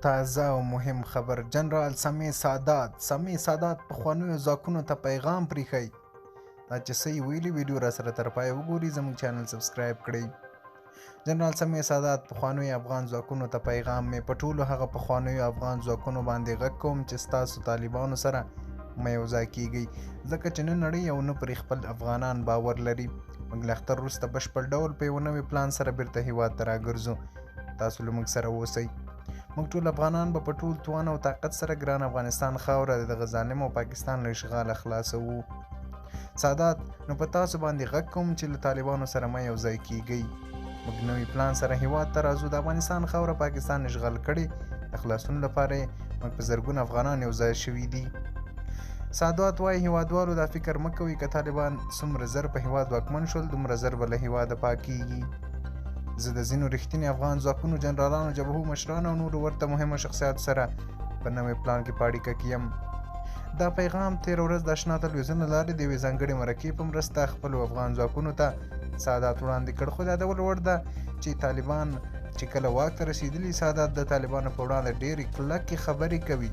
تازه او مهم خبر، جنرال سمیع سادات، سمیع سادات پخوانیو ځواکونو ته پیغام پریښی. دا چې څه یې ویلي، ویډیو را سره تر پایه وګوري، زموږ چینل سبسکرایب کړئ. جنرال سمیع سادات پخوانیو افغان ځواکونو ته پیغام: مې په ټولو هغه پخوانیو افغان ځواکونو باندې غږ کوم چې ستاسو طالبانو سره مه یو ځای کیږئ، ځکه چې نه نړۍ او نه پرې خپل افغانان باور لري. موږ له اختر وروسته بشپړ ډول په یوه نوي پلان سره بیرته هیواد ته راګرځو. تاسو له موږ سره اوسئ. موږ ټول افغانان به په ټول توان او طاقت سره ګران افغانستان خاوره د دغه ظالم او پاکستان له اشغاله خلاصوو. سادات، نو په تاسو باندې غږ کوم چې له طالبانو سره مه یو ځای کیږئ. موږ نوي پلان سره هیواد ته راځو. د افغانستان خاوره پاکستان اشغال کړې، د خلاصون لپاره یې موږ په زرګونه افغانان یو ځای شوي دي. سادات وایي، هیوادوالو دا فکر مه کوئ، که طالبان څومره زر په هیواد واکمن شول، دومره زر به له هیواده پاکیږي. زه د ځینو رښتیني افغان ځواکونو، جنرالانو، جبهو مشرانو او نورو ورته مهمو شخصیاتو سره په نوې پلان کې په اړیکه کې یم. دا پیغام تېره ورځ د اشنا تلویزیون له لارې د یوې ځانګړې مرکې په مرسته خپلو افغان ځواکونو ته سادات وړاندې کړ. خو د یادولو وړ ده چې طالبان چې کله واک ته رسېدلي، سادات د طالبانو په وړاندې ډېرې کلکې خبرې کوي.